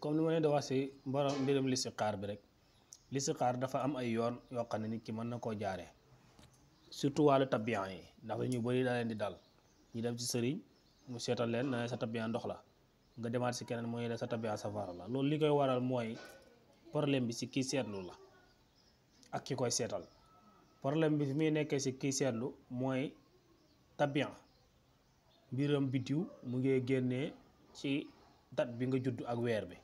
comme ni ma leen di wax si borom mbirum listixaar bi rek listixaar dafa am ay yoon yoo xam ne nit ki mën na koo jaaree surtout wàllu tabian yi ndax ñu bëri da leen di dal ñu dem ci sëriñ mu seetal leen na sa tabian ndox la nga demaat si keneen mooy la sa tabian safara la loolu li koy waral mooy problème bi si kii seetlu la ak ki koy seetal problème bi fi muy nekkee si kii seetlu mooy tabian mbiram bitiw mu ngi génnee ci date bi nga judd ak weer bi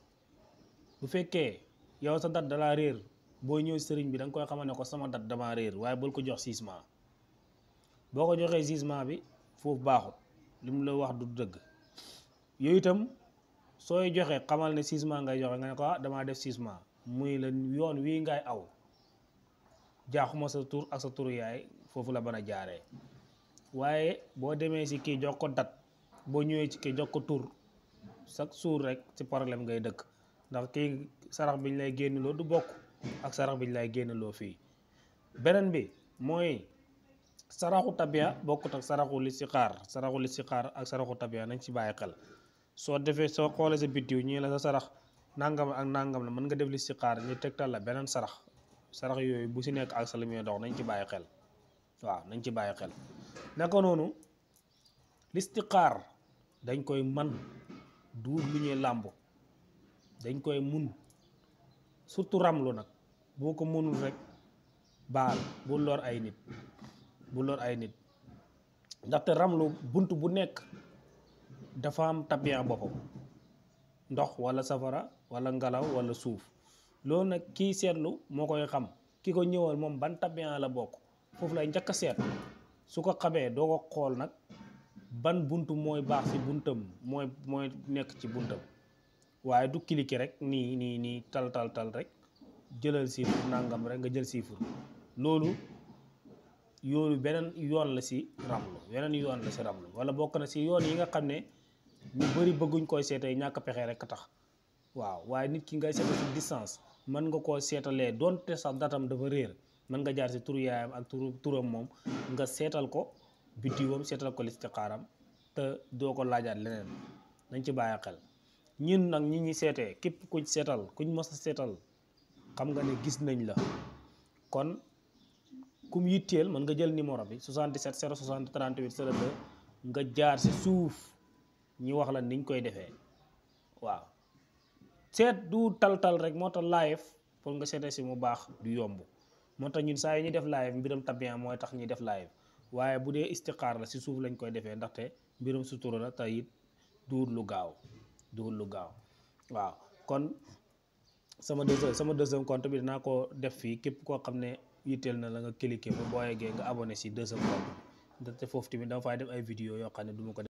bu fekkee yow sa date dalaa réer boo ñëw sëriñ bi da nga koy xamal ne ko sama date dama réer waaye bul ko jox jugement boo ko joxee jugement bi foofu baaxut li mu la wax du dëgg yooyu itam sooy joxe xamal ne jugement ngay joxe nga ne ko damaa def jugement muy la yoon wii ngay aw jaaxuma sa tur ak sa turu yaay foofu la mën a jaaree waaye boo demee si kii jox ko date boo ñëwee ci kii jox ko tur chaque jour rek ci problème ngay dëkk ndax kii sarax biñ lay génnloo du bokk ak sarax biñ lay génnloo fii beneen bi mooy saraxu tabia bokkut ak saraxu listixaar ak saraxu tabia nañ ci bàyyi xel soo defee soo xoolee sa biddiw ñii la sa sarax nangam ak nangam la mën nga def listixaar ñu tegtal la beneen sarax yooyu bu si nekk ak sa li muy dox nañ ci bàyyi xel waaw nañ ci bàyyi xel naka noonu listixaar dañ koy man du lu ñuy làmb dañ koy mun surtout ramlu nag boo ko mënul rek baal bu lor ay nit ndaxte ramlu bunt bu nekk dafa am tabian boppam ndox walla safara walla ngelaw walla suuf loolu nag kii seetlu moo koy xam ki ko ñëwal moom ban tabian la bokk foofu lay njëkk a seet su ko xamee doo ko xool nag ban buntu mooy baax ci buntam mooy nekk ci buntam waaye du cliquer rek nii tal rek jëlal chiffre nangam rek nga jël chiffre loolu beneen yoon la ci ramlu wala bokk na ci yoon yi nga xam ne ñu bari bëgguñ koy seetee ñàkk pexe rek tax waaw waaye nit ki ngay seetal ci distance mën nga koo seetalee doonte sax datam dafa réer mën nga jaar ci turu yaayam ak turam moom nga seetal ko biddiwam seetal ko listixaaram te doo ko laajaat leneen nañ ci bàyyi xel ñun nag ñi seetee képp kuñ seetal kuñ mës a seetal xam nga ne gis nañ la kon kum yitteel mën nga jël numéro bi 77 060 38 02 nga jaar ci suuf ñi wax la niñ koy defee waaw seet du tal rek moo tax live pour nga seetee si mu baax du yomb moo tax ñun saa yi ñuy def live mbiram tabian mooy tax ñuy def live waaye bu dee istixaar la ci suuf lañ koy defee ndaxte mbirum sutura la te it duur lu gaaw waaw kon sama deuxième compte bi dinaa ko def fii képp koo xam ne yitteel na la nga cliquer fa boo yeggee nga abonné ci deuxième compte bi ndaxte foofu tamit dama fay def ay vidéo yoo xam ne du ma ko def